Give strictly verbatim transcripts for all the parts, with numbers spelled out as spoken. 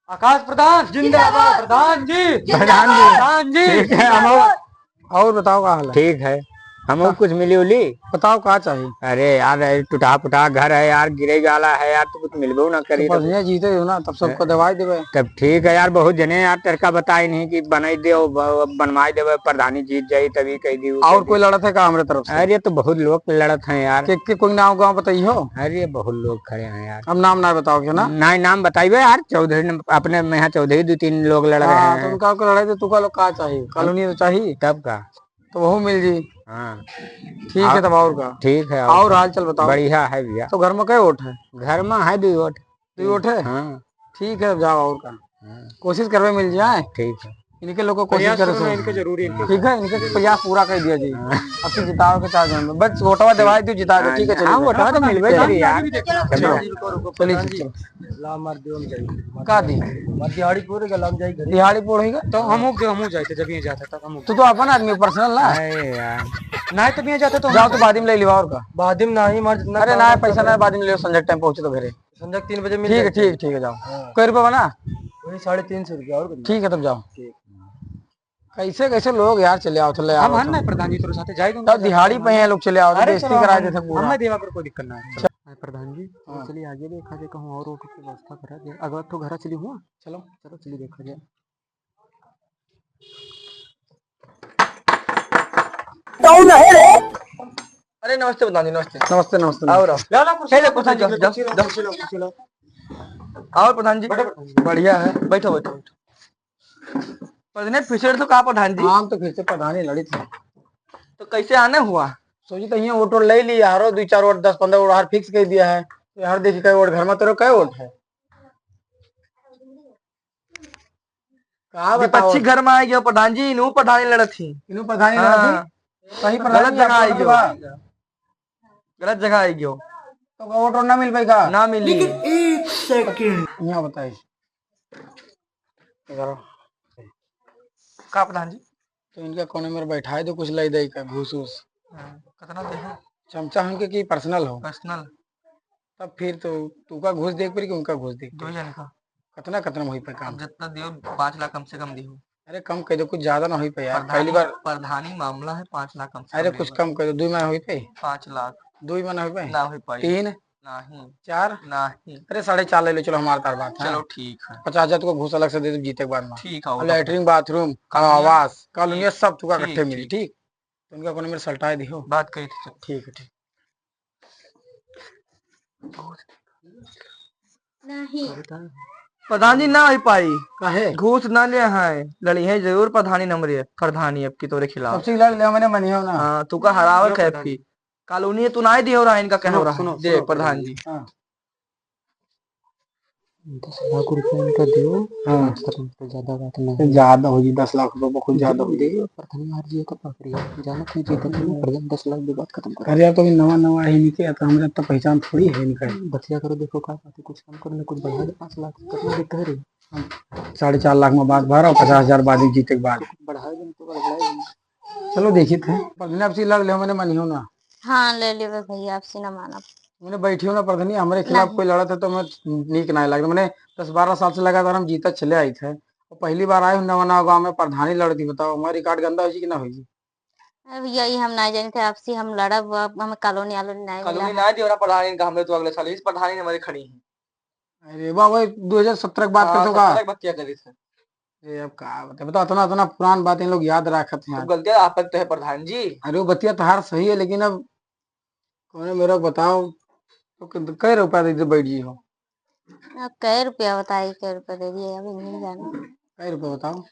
आकाश प्रधान जिंदाबाद। प्रधान जी प्रधान जी। प्रधान जी। ठीक है, हम और, और बताओ का हाल है? ठीक है, हम हाँ। कुछ मिली उली। बताओ का चाहिए? अरे यार, ये टूटा फूटा घर है यार, गिरे गाला है यार, तो कुछ मिलबो ना करी तो तो। बढ़िया जीते हो ना, तब सबको हैं? दवाई देवे। तब ठीक है यार, बहुत जने यार टरका बताए नहीं कि बनाई दे, बनवाई देवे, प्रधानी जीत जाई तभी कह दी। और कोई लड़त है का हमरे तरफ से? अरे तो बहुत लोग लड़त हैं यार। के, के कोई नाम गाँव बताइयो? अरे बहुत लोग खड़े हैं यार। अब नाम ना बताओ के ना? नहीं, नाम बताइबे यार, चौधरी न-, अपने में यहाँ चौधरी दो तीन लोग लड़ रहे हाँ, तो हैं। उनका को लड़ाई तो तुका लोग का चाहिए? कॉलोनी तो चाहिए। तब का? तो वहू मिल जी। हाँ। ठीक है, और तब और का? ठीक है, और और का? हाल चाल बताओ। बढ़िया है भैया। तो घर में कै वोट है? घर में है दुई वोट। दुई वोट है? हाँ। ठीक है, अब जाओ और का। हाँ। कोशिश करबे मिल जाए। ठीक है। इनके लोग को कोशिश प्रयास करे करो ना, से। इनके जरूरी है, इनके ठीक है, इनके प्रयास पूरा कर दिया जी। हाँ। अब तो जिताओ के चार जन में। बस वोटवा दिवाई दो, जिता दो, हाँ, ठीक है, चलिए। हाँ, वोटवा तो मिलबे करी यार। चलो। चलो, रुको, रुको, चलिए, प्रधान जी। चलो। ला मार दियो, हम जाइए। का दी? मार दिहाड़ी पूरे का, ला हम जाइए घरे। दिहाड़ी पूरे का? तो हम उग दे, हम उग जाते, जब ये जाता तब हम उग तो, तो अपन आदमी पर्सनल ना। अरे यार। नहीं, तब ये जाता तो हम जाओ, तो बाद में ले लिवा और का। बाद में नहीं, मार जितना अरे काम ना, है, पैसा ना, बाद में ले, संजय टाइम पहुँचे तो घरे। संध्या के तीन बजे मिल ठीक है, जाते हैं। ठीक, ठीक है, जाओ। हाँ। कै रुपया बना? वही साढ़े तीन सौ रुपया और कितना? ठीक है, तब जाओ। ठीक। कैसे, कैसे लोग यार चले आवत ले हम आवत हन हैं। ना प्रधान जी, तोरे साथे जाए दूंगा। तब दिहाड़ी पे हैं लोग चले आवत, अरे बेइज्जती चलो, करा हम, देते पूरा। हम नहीं देवा कर कोई दिक्कत ना है। अच्छा। अरे प्रधान जी, हाँ। चलिए आगे देखा जाए, कहूँ और रोड की व्यवस्था करा दे। अगवा तो घरा चली हुआ। चलो। चलो, चलिए देखा जाए। कौन है रे? अरे नमस्ते प्रधान जी, नमस्ते। नमस्ते, नमस्ते, आओ, नमस्ते। आओ। ले लो कुर्सी, ले लो कुर्सी, जाओ, जाओ, जाओ, जाओ। कुर्सी लो, कुर्सी लो। और प्रधान जी? बैठो, बैठो। बढ़िया है, बैठो, बैठो। बढ़िया है। प्रधान जी, फिर से तो कहा प्रधान जी? हम तो फिर से प्रधानी लड़ी थी। तो कैसे आने हुआ? सोची तो यहाँ वोट वोट ले ली, हारो दो चार वोट, दस पन्द्रह वोट हार फिक्स कर दिया है। तो यार देखी कै वोट घर में तेरे कै वोट है? का बताओ? विपक्षी घर में आ गयो प्रधान जी, इनू प्रधानी लड़त ही। इनू प्रधानी लड़त ही? हाँ। सही प्रधानी गलत जगह आई गयो। गलत जगह आई गयो। तो का वोट ना मिल पाई का? ना मिली। लेकिन एक सेकंड। यहाँ बताई। का प्रधान जी? तो इनका कोने में बैठाए दो, कुछ लै दे का घूस वूस। हाँ, कितना दे है? चमचा हमके की पर्सनल हो? पर्सनल। तब फिर तो तू का घूस देख पड़ी कि उनका घूस देख दो पड़ी? जन का। कितना, कितना में होई पे काम? जितना दियो, पाँच लाख कम से कम दियो। अरे कम कर दो, कुछ ज्यादा ना होई पे यार, प्रधानी, पहली बार। प्रधानी मामला है, पाँच लाख कम से अरे कम कुछ दियो। कम कर दो, दो में होई पे? पाँच लाख। दो में ना होई पे? ना होई पाई। तीन? नहीं। चार? नहीं। अरे साढ़े चार ले लो, चलो हमारे तार बात है। चलो ठीक है। पचास हजार तुका घूस अलग से दे दो जीते के बाद में। ठीक है, और वो तो लैट्रिन, बाथरूम, कॉलोनिया, आवास, कॉलोनिया ठीक, सब तुका ठीक, इकट्ठे मिली, ठीक। ठीक? तो उनका कोनो मेरे सल्टाए दियो। बात कही थी, चलो। ठीक है, ठीक। नहीं। प्रधान जी ना हो पाई। काहे? घूस ना ले है, लड़ी है जरूर प्रधानी नंबर एक, प्रधानी अब की तोरे खिलाफ। सबसे लड़ ले, मैंने मनियो ना। हाँ, तू का हरावे जो के प्रधान। अबकी। कॉलोनी तू ना दियो रहा इनका कहे सुनो, रहा। सुनो, दे सुनो, प्रधान जी। हाँ। दस लाख रुपया इनका दियो, हाँ। कम से कम तो ज्यादा बात नहीं है। ज्यादा होगी, दस लाख रुपया बहुत ज्यादा होगी। दियो, प्रधानी हार जियो तो का करियो? जानत नहीं जीतत नहीं, हाँ। प्रधान दस लाख दे बात खत्म करो। अरे यार, तो अभी नवा नवा है इनके, तो हमरा तो पहचान थोड़ी है इनका। बतिया करो, देखो का बात है, कुछ कम करो ना, कुछ बढ़ा दे, पाँच लाख कितना देते हैं रे? साढ़े चार लाख में बात भरा, पचास हजार बाद ही जीते के बाद। बढ़ाए दें तो बढ़ाए दें। चलो देखित है, प्रधानी अब से लड़ ले, मैंने मानियो ना। हाँ, ले लेबे भैया, अब से ना मानब। मैंने बैठियो ना प्रधानी, हमरे खिलाफ नहीं। कोई लड़त है तो मैं नीक ना लगे। मैंने दस बारह साल से लगातार हम जीता चले आई थे। और पहली बार आए हूँ नवा नवा गाँव में, प्रधानी लड़ती, बताओ हमारा रिकॉर्ड गंदा हो जी कि ना हो जी? अरे भैया, ये हम नहीं जानते, आपसी हम लड़ब, अब हमें कॉलोनी आलोनी नहीं मिला कॉलोनी है। नहीं दियो ना प्रधानी का, हमरे तो अगले साल इस प्रधानी हमारे खड़ी हैं। अरे वाह, वही दो हज़ार सत्रह की बात हाँ, करते हो का? सत्रह की बतिया करी थे। अरे अब का बताए, बताओ, इतना, इतना पुरान बात इन लोग याद रखत हैं तो यार। गलतियाँ आप करते हैं प्रधान जी। अरे वो बतिया तो हार सही है, लेकिन अब कौन है मेरा बताओ, तो कै रुपया दे दे बैठ जी हो? अब कै रुपया बताई, कै रुपया दे दिए, अभी नहीं जाना। कै रुपया बताओ?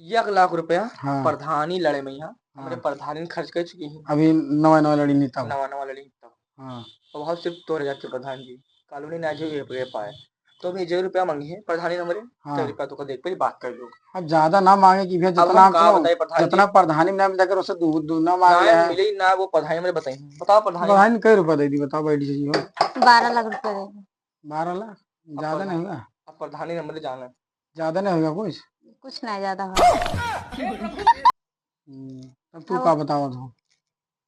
एक लाख रुपया हाँ। प्रधानी लड़े में यहाँ, हाँ। हमरे प्रधानी खर्च कर चुकी हैं। अभी नवा नवा लड़ी नहीं तब। नवा नवा लड़ी तब। हाँ। अब हम सिर्फ तोरे जाके प्रधान जी, कॉलोनी ना जो ये, ये पाए। तो अभी जो रुपया मांगी है, प्रधानी हमरे, हाँ। तो रुपया तो का देख, पहले बात कर लो। अब ज्यादा ना मांगे कि भैया, अब जितना हम का आपको, बताए प्रधान जी? जितना प्रधानी में ना मिला कर उससे दू-, दूना मांग ना लिया है। मिले ना वो प्रधानी हमरे बताई। बताओ प्रधानी। प्रधानी कै रुपया दे दी, बताओ बैठ जी हो। बारह लाख रुपया दे दी। बारह लाख? अब ज्यादा प्रधान-, नहीं होगा? अब प्रधानी हमरे जाना। ज्यादा नहीं होगा कुछ? कुछ नहीं ज्यादा होगा। हम्म, तब तू अब का बतावत हो?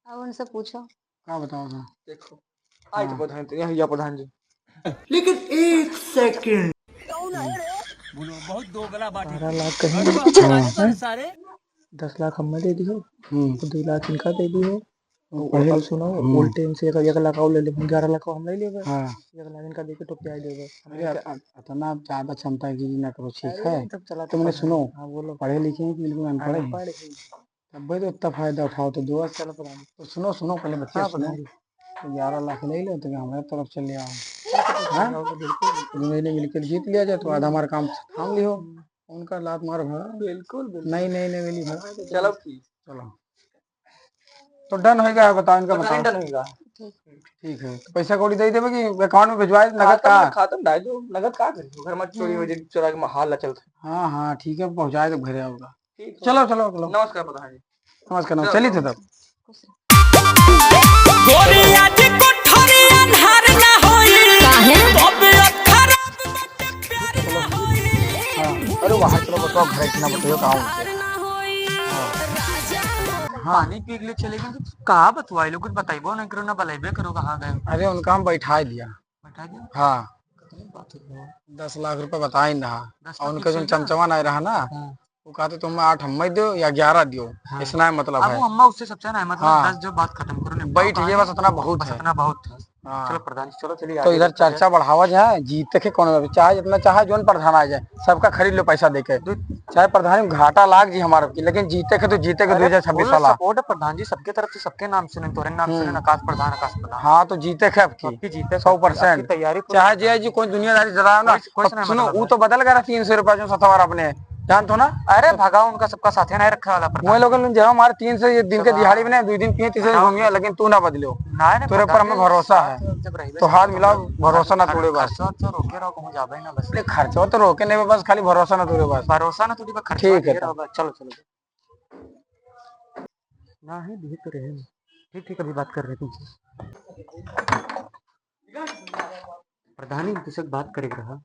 अब उनसे पूछो। का बतावत हो? देखो, आई तो हाँ। प्रधान, तो यहाँ या प्रधान जी। लेकिन एक सेकंड। कौन है रे? बहुत दोगला बात है। बारह लाख कहीं। अरे बाप रे, हाँ। सारे। दस लाख हमें दे दियो, हम्म। तो दो लाख इनका दे दियो। वो पहले अब सुनो, हम्म। उल्टे इनसे एक, एक लाख और ले ले, ग्यारह लाख हम ले लेबे। हाँ। एक लाख इनका दे के टोपिया लेबे। अरे, अ-, अतना ज्यादा क्षमता की ना करो, ठीक अरे, है? तब चला तो तुमने पढ़ा। सुनो, हाँ, बोलो। पढ़े लिखे हैं कि बिल्कुल अनपढ़ हैं? अनपढ़ हैं। तब भाई तो इतना फायदा उठाओ तो दो। चलो पढ़ा। तो सुनो, सुनो, पहले बतिया हाँ, सुनो। पढ़ा। तो ग्यारह लाख ले लो, तो हमारे तरफ से ले आओ। हाँ? बिल्कुल। दोनों ने मिलकर जीत लिया जाए, तो आधा हमारा काम थाम लियो। उनका लात मार भरा। बिल्कुल, बिल्कुल। नहीं, नहीं, नहीं, मिली भरा। चलो ठीक। चलो। तो done होइगा, बताओ इनका, तो बताओ। Done होइगा। ठीक है, तो पैसा कौड़ी दे देबे कि account में भिजवाए, नगद खाता का? में, खाता में डाल दो, नगद का करी? घर में चोरी हो जाए, चोरा के हाल ना चलता। हाँ, हाँ, ठीक है, पहुँचाए तो घरे आओगा। ठीक है। चलो, चलो, चलो। नमस्कार प्रधान जी। नमस्कार, नमस्कार। चलो। चलिए थे तब। गोरी आज कोठरी अन्हार ना होई। काहे? तबीयत खराब बाटे, प्यार ना होई। हाँ। अरे बाहर चलो, बताओ, घर इतना बताओ, कहाँ उनके? हाँ। पानी पी के लिए चले गए, तो का बतवाई लोग, कुछ बताइबो नहीं करो, ना बलाइबे करो, कहाँ गए? अरे उनका हम बैठा दिया। बैठा दिया? हाँ। कितनी बात है? दस लाख रुपया बताइन रहा। दस और लाख उनका जो कैसे ना? चमचमा नहीं रहा ना, हाँ। वो कहते तुम आठ हमें दो या ग्यारह दियो, हाँ। इतना ही मतलब अब है। वो अम्मा उससे सबसे ना है, मतलब हाँ। दस जो बात खत्म करो, नहीं बैठ पापा ये आए, बस इतना बहुत बस है। इतना बहुत था। हाँ। चलो प्रधान जी, चलो चलिए तो आगे इधर बढ़ते हैं। चर्चा बढ़ावा जाए, जीते के कौन, चाहे जितना चाहे जोन प्रधान आ जाए, सबका खरीद लो पैसा देके। दो चाहे प्रधान जी घाटा लाग जी हमारे की, लेकिन जीते के तो जीते के अरे दो हजार छब्बीस full साला। Support है प्रधान जी, सबके तरफ से, सबके नाम सुने, तोरे नाम सुने, हम्म। आकाश प्रधान, आकाश प्रधान। हाँ, तो जीते के अब की। अब की जीते के, सौ percent। अब की तैयारी पूरी चाहे प्रधान जे जी जी। कोई दुनियादारी जताओ ना। कोई से, कोई से अब ना सुनो, मतलब वो है। तो बदल गया तीन सौ रुपया जो सतवार अपने, जानत हो ना? अरे भगा उनका, सबका साथे नहीं रखा वाला प्रधान। वो लोगन जो हमारे तीन सौ ये दिन के बताओ। दिहाड़ी में ना, दो दिन पिए, तीसरे दिन घूमिए, लेकिन तू ना बदलो। नहीं, नहीं, तोरे ऊपर हमें भरोसा है। जब रहिबे तो हाथ मिलाओ, भरोसा ना तोड़े बस। खर्चा तो रोके रहो, कहूँ जाबे ना बस। अरे खर्चा तो रोके नहीं, बस खाली भरोसा ना तोड़े बस। भरोसा ना तोड़ी, बस खर्चा ठीक है, ये तो। रहो बस। चलो, चलो। ना है, भीड़ तो रहे। ठीक, ठीक, अभी बात कर रहे तुमसे। प्रधानी, तुमसे एक बात करे के रहा।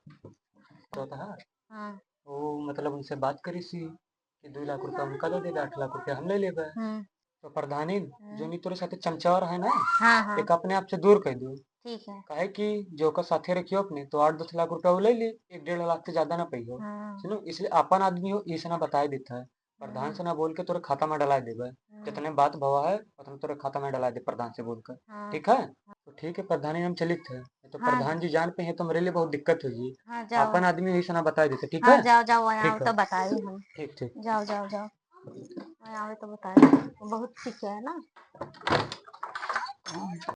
तो था। हाँ। वो मतलब उनसे बात करी सी कि दो लाख रुपया उनका दे देबे, आठ लाख रुपया हम ले लेबे। हम्म। तो प्रधानी, हम्म। जो नहीं तोरे साथे चमचावर है ना, हाँ, हाँ। एक अपने आप से दूर कर दो। ठीक है। काहे कि जो ओकर साथे रखियो अपने, तो आठ दस लाख रुपया वो ले ली, एक डेढ़ लाख से ज्यादा ना पाइयो। हाँ। सुनो, इसलिए अपन आदमी हो, इसे ना बताए देता है। प्रधान हम्म। से ना बोल के तोरे खाता में डला देबे। हम्म। जितने बात भवा है, उतने तोरे खाता में डला दे प्रधान से बोल कर। हाँ। ठीक है? हाँ। तो ठीक है, प्रधानी हम चलित है। तो हाँ। प्रधान जी जान पे हैं तो मेरे लिए बहुत दिक्कत होगी। हाँ, जाओ। अपन आदमी यही से ना बताए देते, ठीक हाँ, है? जाओ, जाओ, वहाँ ठीक आओ है। तो बताए हम। ठीक, ठीक। जाओ, जाओ, जाओ। वहाँ आओ तो बताए। वो बहुत ठीक है ना?